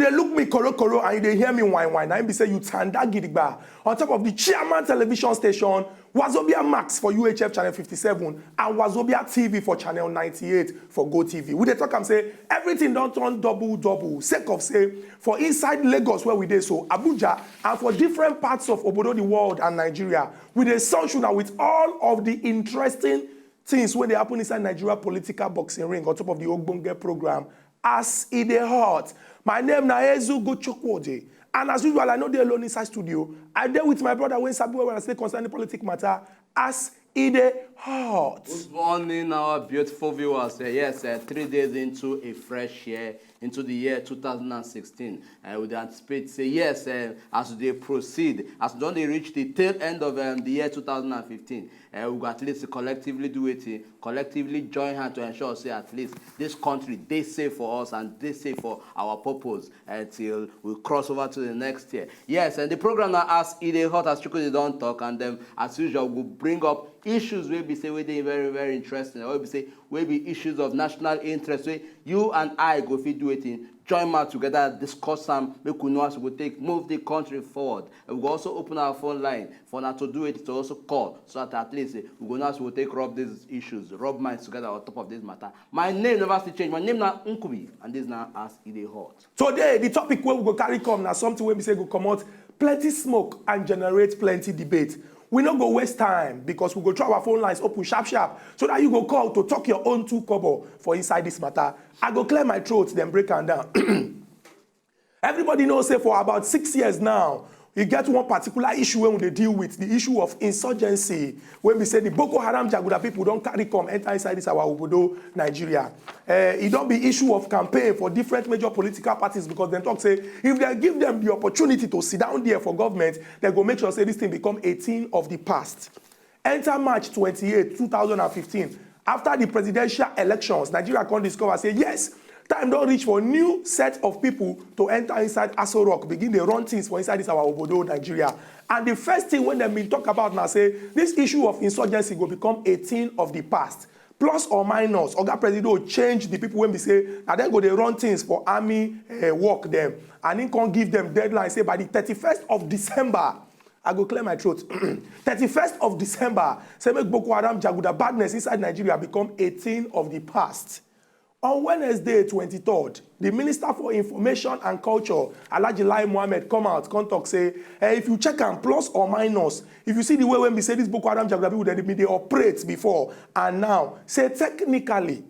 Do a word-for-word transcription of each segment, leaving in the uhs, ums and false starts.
Look me koro koro and you dey hear me whine whine. Na im be say you tanda gidigba on top of the chairman television station, Wazobia Max for U H F channel fifty-seven and Wazobia T V for channel ninety-eight for Go T V. We dey talk am say everything don turn double double sake of say for inside Lagos where we dey so, Abuja, and for different parts of obodo the world and Nigeria, we dey sunshine with all of the interesting things wey dey happen inside Nigeria political boxing ring on top of the ogbonge program As E Dey Hot. My name na Ezugo Chukwudi, and as usual, I no dey alone inside studio. I dey with my brother wey sabi well well as e dey concern the politic matter. As E Dey Hot. Good morning, our beautiful viewers. Uh, yes, uh, three days into a fresh year, into the year two thousand and sixteen. Uh, we dey anticipate say yes, uh, as we dey proceed, as we don dey reach the tail end of um, the year two thousand and fifteen, uh, we go at least collectively do wetin, collectively join hand to ensure say at least this country dey safe for us and dey safe for our purpose until we cross over to the next year. Yes, and the program na As E Dey Hot, as Chukwudi don talk, and um, as usual, we go bring up issues wey be say wey dey very very interesting, or wey be say wey be issues of national interest wey you and I go fit do wetin, join mouth together, discuss am, make we know as we go take move the country forward. And we go also open our phone line for una to do it, to also call, so that at least eh, we go know as we go take rub these issues, rub minds together on top of this matter. My name never still change. My name na Nkubi, and this na As E Dey Hot. Today, the topic wey we go carry come na something wey be say go comot plenty smoke and generate plenty debate. We no go waste time because we go try our phone lines open sharp sharp so that you go call to talk your own two kobo for inside this matter. I go clear my throat, then break am down. Everybody knows say for about six years now, e get one particular issue wey we dey deal with, the issue of insurgency, wey be say the Boko Haram jaguda people don carry come enter inside this our obodo, Nigeria. Uh, e don be issue of campaign for different major political parties because dem talk say if dem give dem the opportunity to sit down there for government, dem go make sure say this thing become a thing of the past. Enter March twenty-eight, two thousand and fifteen, after the presidential elections, Nigeria come discover say yes, time don reach for new set of people to enter inside Aso Rock, begin dey run things for inside this our obodo, Nigeria. And the first thing wey dem bin talk about na say this issue of insurgency go become a thing of the past. Plus or minus, Oga Presido change the people wey be say na dem go dey run things for army uh, work dem, and he come give dem deadline say by the thirty-first of December, I go clear my throat. thirty-first of December, say make Boko Haram jaguda badness inside Nigeria become a thing of the past. On Wednesday twenty-third, the Minister for Information and Culture, Alhaji Lai Mohammed, come out, come talk say, eh, if you check am plus or minus, if you see the way wey be say this Boko Haram jaguda people dem dey operate before and now, say technically,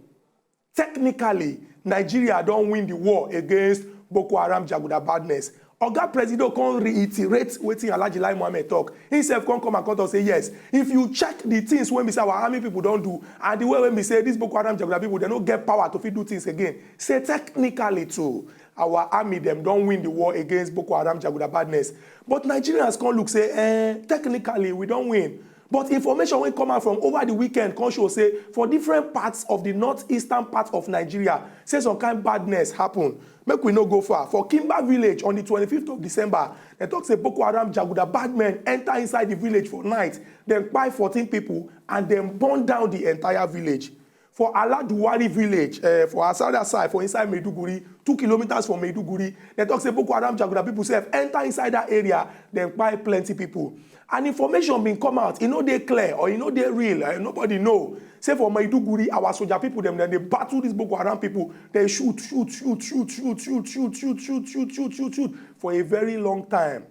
technically, Nigeria don win the war against Boko Haram jaguda badness. Oga Presido come reiterate wetin Alhaji Lai Mohammed talk. Himself come come and come talk say yes, if you check the things wey be say our army people don do and the way wey be say this Boko Haram jaguda people dem no get power to fit do things again, say technically too, our army dem don win the war against Boko Haram jaguda badness. But Nigerians come look say, eh, technically we don win. But information wey come out from over the weekend come show say for different parts of the northeastern part of Nigeria, say some kind badness happen. Make we no go far. For Kimba village on the twenty-fifth of December, dem talk say Boko Haram jaguda bad men enter inside the village for night. Dem kpai fourteen people and dem burn down the entire village. For Aladuwari village, eh, for Asada side, for inside Maiduguri, two kilometers from Maiduguri, dem talk say Boko Haram jaguda people sef enter inside that area, dem kpai plenty people. And information bin come out, e no dey clear or e no dey real, eh, nobody know. Say for Maiduguri, our soldier people dem, dem dey battle these Boko Haram people. Dem shoot, shoot, shoot, shoot, shoot, shoot, shoot, shoot, shoot, shoot, shoot, shoot, shoot for a very long time.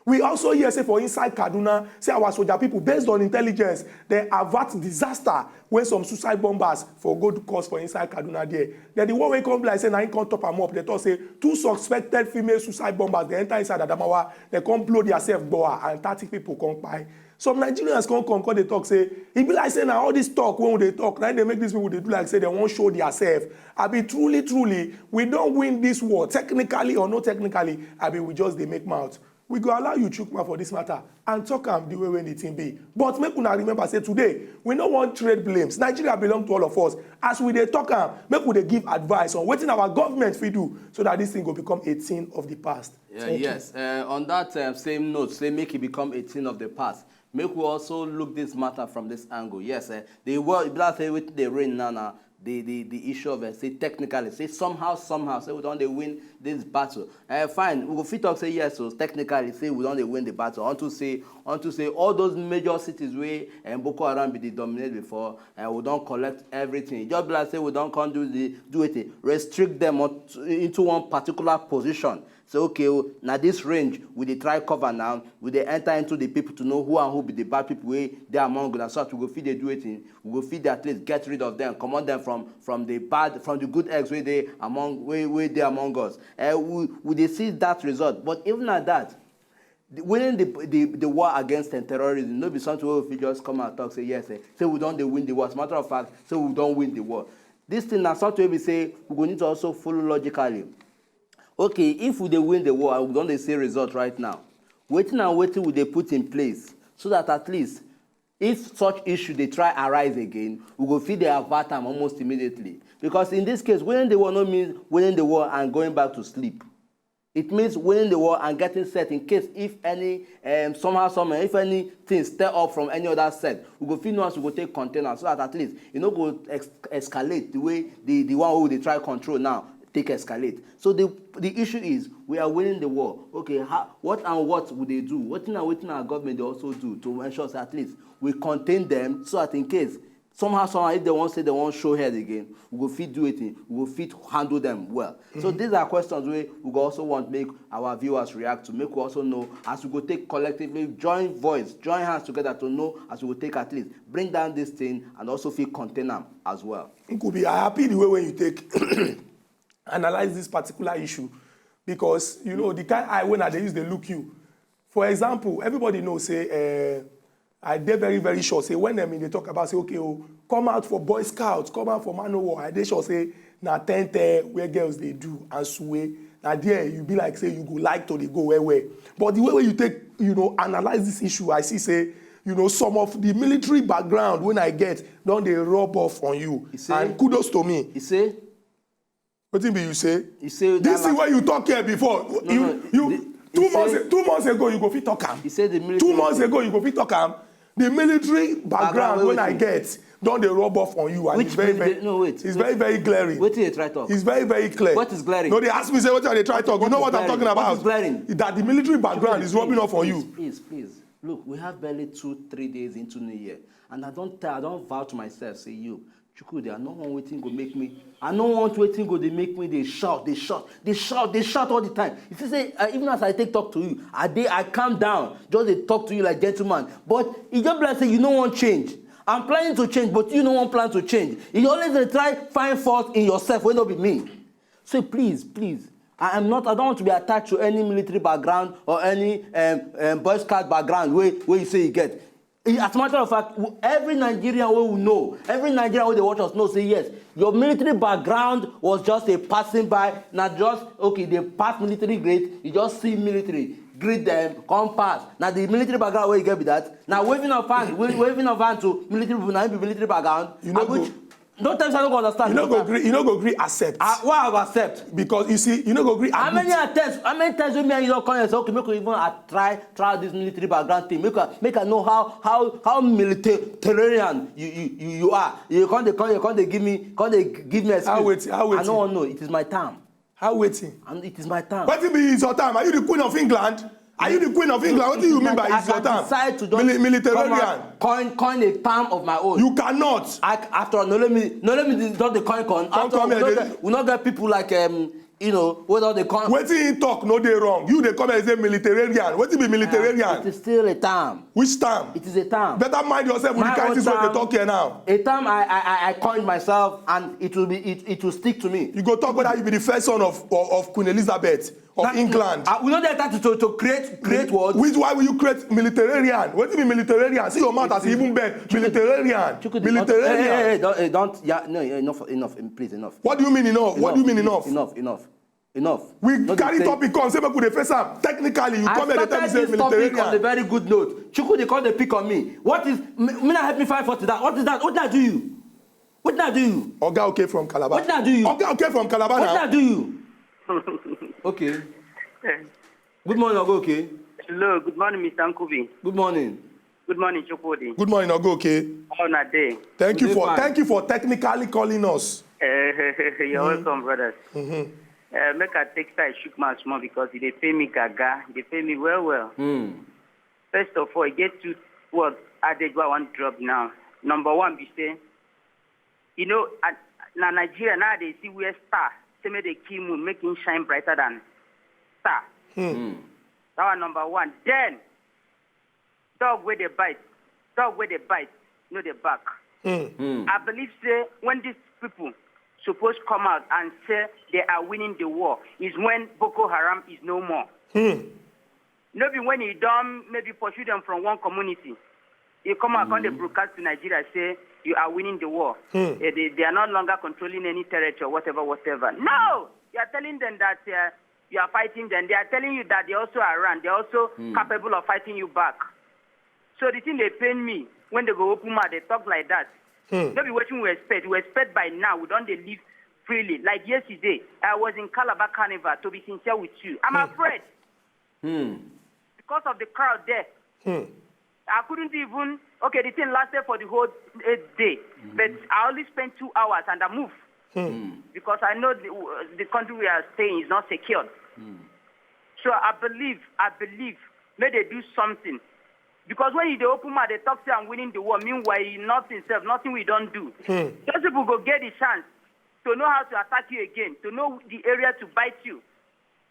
We also hear say for inside Kaduna, say our soldier people, based on intelligence, dem avert disaster when some suicide bombers for go do cause for inside Kaduna there. Then the one wey come be like say na him come top am up, dem talk say two suspected female suicide bombers dey enter inside Adamawa, dem come blow theirself gboa and thirty people come kpai. Some Nigerians come come come dey talk say e be like say na all this talk wey we dey talk na im dey make these people dey do like say dem wan show theirself. Abi truly truly we don win this war, technically or no technically, abi we just dey make mouth? We go allow you chook mouth for this matter and talk am the way wey the thing be. But make una remember say today, we no wan trade blames. Nigeria belong to all of us. As we dey talk am, make we dey give advice on wetin our government fit do so that this thing go become a thing of the past. Yeah, yes. Uh, on that um, same note, say make it become a thing of the past. Make we also look this matter from this angle. Yes, uh, the world, e be like say wetin dey reign now na the the the issue of, uh, say, technically, say, somehow, somehow, say we don dey win this battle. Uh, fine, we go fit talk say yes, so technically, say we don dey win the battle. Unto say, unto say all those major cities wey, um, Boko Haram bin dey dominate before, uh, we don collect everything. E just be like say we don come do the do it, restrict them on, into one particular position. Say, okay, oh, na this range we dey try cover now. We dey enter into the people to know who and who be the bad people wey dey among us, so that we go fit dey do wetin, we go fit dey at least get rid of them, comot them from from the bad, from the good eggs wey dey among, wey wey dey among us. Eh, we we dey see that result, but even at that, the, winning the the the war against, eh, terrorism no be something wey we fit just come and talk say yes, eh, say we don dey win the war. As a matter of fact, say we don win the war. This thing na something wey be say we go need to also follow logically. Okay, if we dey win the war and we don dey see result right now, wetin and wetin we dey put in place so that at least if such issue dey try arise again, we go fit dey avert am almost immediately. Because in this case, winning the war no mean winning the war and going back to sleep. It means winning the war and getting set in case if any, um, somehow, somehow, if anything stir up from any other side, we go fit know as we go take contain am, so that at least e no go ex-, escalate the way the the one wey we dey try control now take escalate. So the the issue is, we are winning the war. Okay, how, what and what we dey do? Wetin and wetin our government dey also do to ensure say at least we contain them, so that in case somehow, somehow, if they wan say they wan show head again, we go fit do wetin, we go fit handle them well. So these are questions wey we go also want make our viewers react to, make we also know as we go take collectively join voice, join hands together to know as we go take at least bring down this thing and also fit contain am as well. Nkubi, I happy the way when you take analyze this particular issue, because, you know, the kind eye wey I dey use dey look you. For example, everybody know say, eh, I dey very, very sure say when dem dey talk about say, okay, oh, come out for Boy Scout, come out for Man O' War, I dey sure say na ten ten where girls dey do and sway. Na there you be like say you go like to dey go well well. But the way wey you take, you know, analyze this issue, I see say, you know, some of the military background wey I get don dey rub off on you. You say? And kudos to me. You say? Wetin be you say? You say this thing wey you talk here before. No, you, no, you the, two months say, two months ago you go fit talk am. You say the military. Two months ago you go fit talk am. The military background wey I get don dey rub off on you, and it's very, very, no, wait, it's very, very glaring. Wetin you try talk? It's very, very clear. What is glaring? No, they ask me say wetin I dey try talk. You know what I'm talking about? What is glaring? That the military background is rubbing off on you. Please, please, please. Look, we have barely two, three days into New Year, and I don tell, I don vow to myself say, you, Chukwudi, I no want wetin go make me, I no want wetin go dey make me dey shout, dey shout, dey shout, dey shout all the time. You see say, uh, even as I take talk to you, I dey, I calm down, just dey talk to you like gentleman. But e just be like say you no wan change. I'm planning to change, but you no wan plan to change. You always dey try find fault in yourself wey no be me. So please, please, I am not, I don't want to be attached to any military background or any, um, um, Boy Scout background wey wey you say you get. As a matter of fact, every Nigerian wey we know, every Nigerian wey dey watch us know say yes, your military background was just a passing by. Na just, okay, dey pass military grade, you just see military, greet them, come pass. Na the military background wey you get be that. Na waving of hand, wa-, waving of hand to military people, na im be military background. You know, which, don't tell me say I no go understand. You no go gree, you no go gree accept. Ah, why I go accept? Because you see, you no go gree admit. How many attempts, how many times wey me and you don come here say, okay, make we even, ah, try, try this military background thing. Make I, make I know how, how, how militarian you, you, you, you are. You come dey, come, you come dey give me, come dey give me excuse. How wetin? How wetin? I no wan know. It is my time. How wetin? And it is my time. Wetin be it's your time? Are you the queen of England? Are you the queen of England? What do you mean by it's your time? I can decide to just militarian. Coin, coin a term of my own. You cannot. I, after all, no let me, no let me just the coin, coin. After all, we no get, we no get people like, um, you know, wey don dey coin. Wetin he talk no dey wrong. You dey come here say militarian. Wetin be militarian? It is still a term. Which term? It is a term. Better mind yourself with the kind things wey dey talk here now. A term I, I, I, I coined myself, and it will be, it, it will stick to me. You go talk whether you be the first son of, of, of Queen Elizabeth of England. Ah, we no dey entitled to, to create, create words. Which, why will you create militarian? Wetin be militarian? See your mouth as e even bend. Militarian. Militarian. Hey, hey, hey, don't, hey, don't, yeah, no, enough, enough, please, enough. What do you mean enough? What do you mean enough? Enough, enough, enough. We carry topic come, say make we dey face am. Technically, you come here dey tell me say militarian. I started this topic on a very good note. Chukwudi come dey pick on me. What is, me, me na help me find fault that? What is that? What did I do you? What did I do you? Oga Oke from Calabar. What did I do you? Oga Oke from Calabar now. What did I do you? Okay. Good morning, Oga Oke. Hello, good morning, Mister Nkubi. Good morning. Good morning, Chukwudi. Good morning, Ogoke. How na dey? Thank you for thank you for technically calling us. Eh, you're welcome, brothers. Uh, make I take time shook mouth small because e dey pay me gaga, e dey pay me well well. First of all, e get two words adage wey I wan drop now. Number one be say, you know, at, na Nigeria now dey see where star say make dey kill moon, make him shine brighter than star. That one number one. Then, dog wey dey bite, dog wey dey bite no dey bark. I believe say when these people suppose come out and say they are winning the war is when Boko Haram is no more. No be when e don maybe pursue them from one community, you come out come dey broadcast to Nigeria say you are winning the war. Eh, they, they are no longer controlling any territory, whatever, whatever. No! You are telling them that uh, you are fighting them. They are telling you that they also are around. They are also capable of fighting you back. So the thing dey pain me when they go open mouth, they talk like that. No be wetin we expect. We expect by now we don dey live freely. Like yesterday, I was in Calabar Carnival, to be sincere with you. I'm afraid because of the crowd there. I couldn't even, okay, the thing lasted for the whole eight day, but I only spent two hours and I moved because I know the, the country we are staying is not secured. So I believe, I believe, may they do something. Because when you dey open mouth, they talk say I'm winning the war. Meanwhile, nothing self, nothing we don't do. Those people go get the chance to know how to attack you again, to know the area to bite you.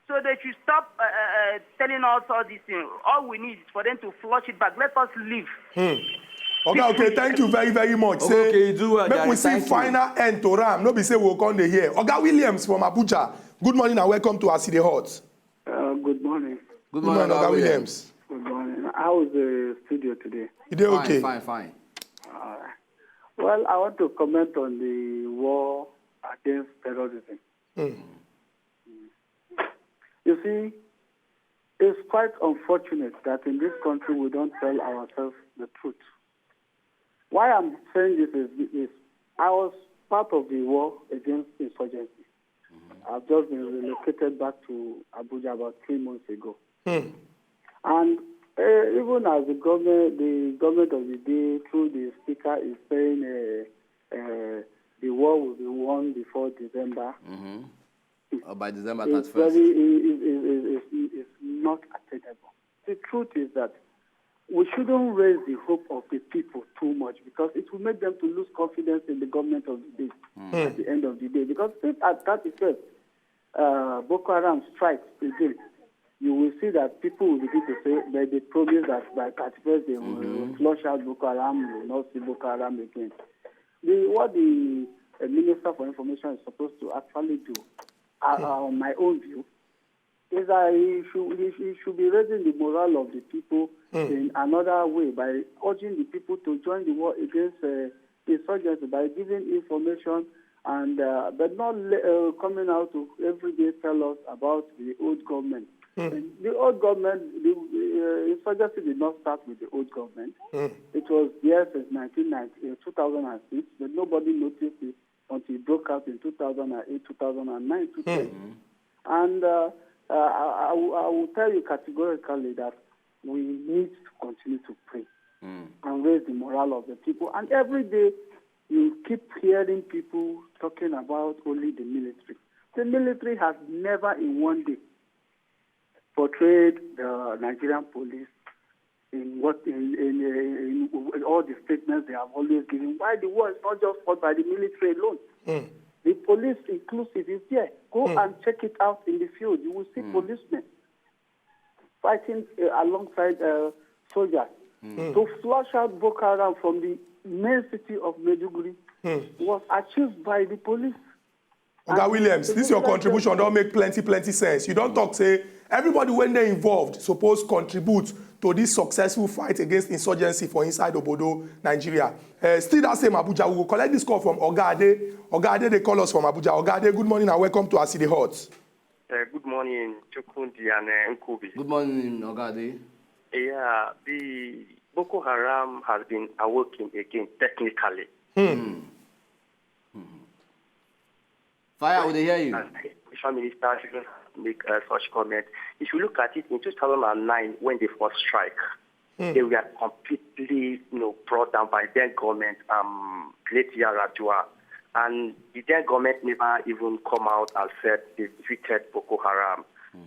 So they should stop uh, uh, uh, telling us all these things. All we need is for them to flush it back. Let us live. Oga, okay, thank you very, very much. Say, okay, you do well, make we see final end to ram. No be say we'll come dey here. Oga Williams from Abuja. Good morning and welcome to Aside Hot. Uh, good morning. Good morning, Oga Williams. Good morning. How is the studio today? You dey okay? Fine, fine. All right. Well, I want to comment on the war against terrorism. You see, it's quite unfortunate that in this country we don't tell ourselves the truth. Why I'm saying this is, is I was part of the war against insurgency. I've just been relocated back to Abuja about three months ago. And uh, even as the government, the government of the day through the speaker is saying uh, uh, the war will be won before December. Or by December It's thirty-first. very, it, it, it, it, it's not attainable. The truth is that we shouldn't raise the hope of the people too much because it will make them to lose confidence in the government of the day at the end of the day. Because if at thirty-first uh, Boko Haram strikes again, you will see that people will begin to say that they promise that by thirty-first they will flush out Boko Haram, we will not see Boko Haram again. The, what the uh, Minister for Information is supposed to actually do, uh, uh, on my own view, is that he should, he, he should be raising the morale of the people in another way by urging the people to join the war against uh, insurgency by giving information and uh, but not le- uh, coming out to every day tell us about the old government. The old government, the uh, insurgency did not start with the old government. It was there since nineteen ninety, uh, two thousand six, but nobody noticed it until it broke out in two thousand eight, two thousand nine, two thousand ten. And uh, uh, I, I, will- I will tell you categorically that we need to continue to pray and raise the morale of the people. And every day you keep hearing people talking about only the military. The military has never in one day portrayed the Nigerian police in what in, in, in, in all the statements they have always given. Why the war is not just fought by the military alone? The police inclusive is there. Go and check it out in the field. You will see policemen fighting uh, alongside uh, soldiers to flush out Boko Haram from the main city of Maiduguri was achieved by the police. Oga Williams, this your contribution don make plenty plenty sense. You don talk say everybody wey dey involved suppose contribute to this successful fight against insurgency for inside obodo Nigeria. Uh, still that same Abuja, we go collect this call from Oga Ade. Oga Ade dey call us from Abuja. Oga Ade, good morning and welcome to Aside Hot. Uh, good morning, Chukwudi and uh, Nkubi. Good morning, Oga Ade. Yeah, the Boko Haram has been awoken again technically. Fire, we dey hear you. And the Prime Minister shouldn't make uh, such comment. If you look at it in two thousand nine, when they first strike, They were completely, you know, brought down by then government, um, late Yar'Adua. And the then government never even come out and said they defeated Boko Haram.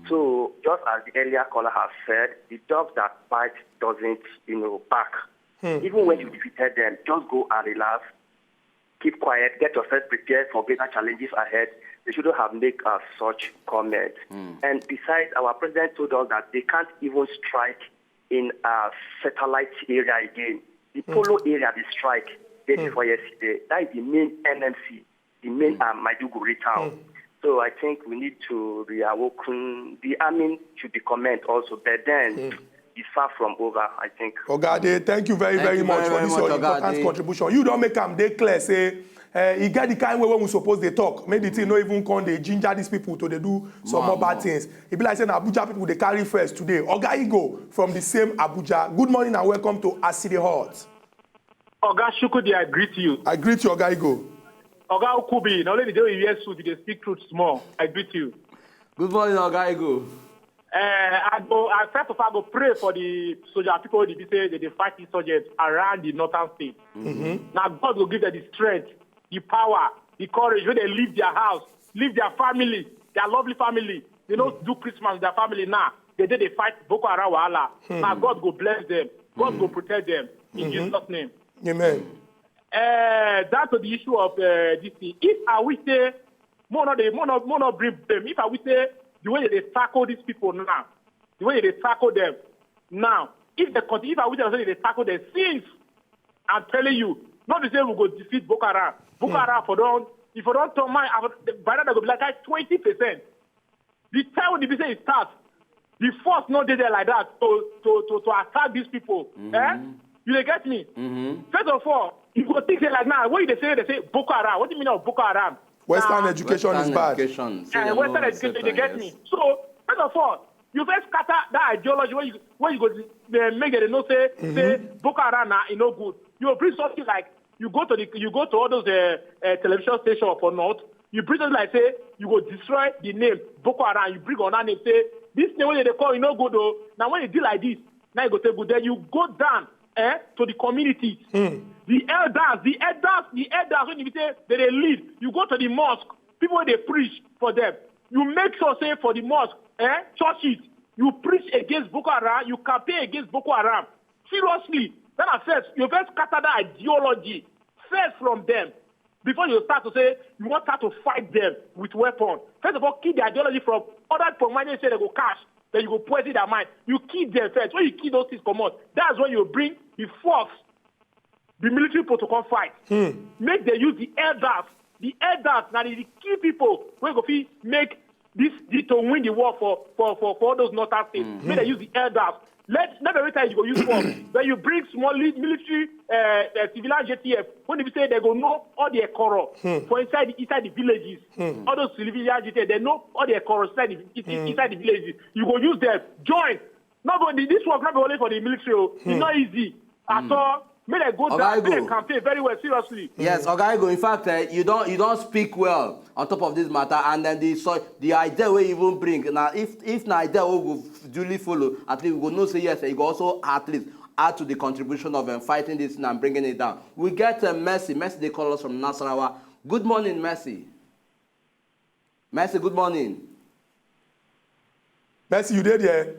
So just as the earlier caller has said, the dog that bites doesn't, you know, bark. Even when you defeated them, just go and relax, keep quiet, get yourself prepared for greater challenges ahead. They shouldn't have made uh, such comment. And besides, our president told us that they can't even strike in a satellite area again. The Polo area they strike day before yesterday. That is the main N M C, the main uh, Maiduguri town. So I think we need to reawaken. The army should be comment also, but then it's far from over, I think. Oga Ade, thank you very, Thank very you much very, for very this much, your Oga important Ade. Contribution. You don't make am dey clear say uh, e get the kind way when we suppose dey talk. Maybe thing no even come dey ginger these people to dey do some More, more bad more. Things. E be like say na Abuja people dey carry first today. Oga Igo from the same Abuja. Good morning and welcome to As E Dey Hot. Oga Shukudi, I greet you. I greet you, Oga Igo. Oga Okubi, na only the day you hear suit, you dey speak truth small. I greet you. Good morning, Oga Igo. Uh, I go. I first of all, I go pray for the soldier people wey dey be say they dey fight insurgents around the northern state. Now God go give them the strength, the power, the courage when they leave their house, leave their family, their lovely family. They don't do Christmas with their family now. They dey dey fight Boko Haram wahala. Now God go bless them. God go protect them in Jesus' name. Amen. Uh, down to the issue of uh, this thing. If I will say, more not, more not, more not bring them. If I will say the way they tackle these people now, the way they tackle them now, if they continue, if I will say they tackle them since, I'm telling you, not the same we go defeat Boko Haram. Boko Haram for don't, if I don't turn my, by now they go be like twenty percent. The time when the business start, the force not dey there like that to to to, to attack these people. Eh? You dey get me? First of all, you go think say like now, what you dey say, they say Boko Haram. What do you mean of Boko Haram? Western Nah. education is Western bad. Education. Say Eh, they Western no education, you accept get am, me? So, first of all, you first scatter that ideology where you where you go uh, make them know say say Boko Haram na e no good. You bring something like you go to the you go to all those uh, uh, television stations for north. You bring something like say you go destroy the name Boko Haram. You bring another name say this name wey they call e no good o. Now when you do like this, now you go say good. Then you go down eh, to the community. The elders, the elders, the elders when you say they dey lead, you go to the mosque, people wey dey preach for them. You make sure say for the mosque, eh, churches, you preach against Boko Haram, you campaign against Boko Haram. Seriously, then I first, you first scatter that ideology first from them before you start to say you want start to fight them with weapon. First of all, kill the ideology from other people mind say they go cash, then you go poison their mind. You kill them first. When you kill those things come out, that's when you bring the force, the military protocol fight. Make they use the elders. The elders now the key people wey go fit make this the, to win the war for for for for all those northern states. Make they use the elders. Let not every time you go use force. When you bring small li- military uh, uh, civilian J T F, when they say they go know all the Ekoro for inside the, inside the villages. All those civilian J T F, they know all the Ekoro inside the, inside the villages. You go use them, join. Nobody, this work not be only for the military. Oh. It's not easy at all. Make they go Oga down, make Igo. They campaign very well, seriously. Yes, Oga Igo, in fact, uh, you don't you don't speak well on top of this matter, and then the so the idea we even bring now, if if na idea we go duly follow, at least we go know say yes, you go also at least add to the contribution of um, fighting this thing and bringing it down. We get uh, Mercy. Mercy they call us from Nasarawa. Good morning, Mercy. Mercy, good morning. Mercy, you dey there?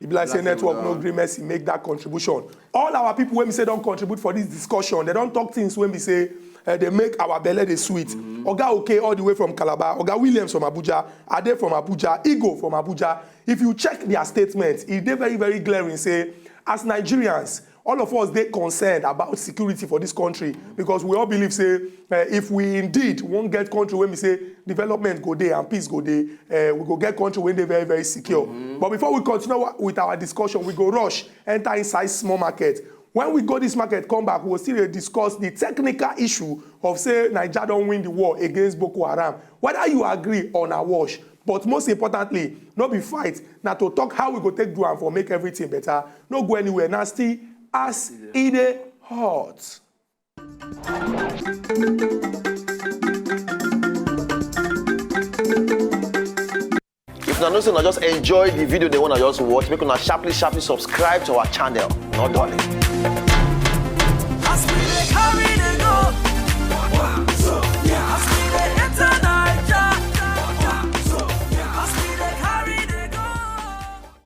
E be like say Like say we network no don- gree Mercy make that contribution. All our people wey be say don contribute for this discussion, they don talk things wey be say uh, they make our belle dey sweet. Oga Oke all the way from Calabar, Oga Williams from Abuja, Ade from Abuja, Igo from Abuja. If you check their statements, e dey very very glaring say as Nigerians, all of us dey concerned about security for this country because we all believe say uh, if we indeed wan get country wey be say development go dey and peace go dey, uh, we go get country wey dey very very secure. But before we continue wa- with our discussion, we go rush enter inside small market. When we go this market come back, we go still dey discuss the technical issue of say Naija don win the war against Boko Haram. Whether you agree or na wash, but most importantly, no be fight, na to talk how we go take do am for make everything better. No go anywhere, na still As E Dey Hot. You Una know say una just enjoy the video dem wey una just watch, make una sharply sharply subscribe to our channel. No darling.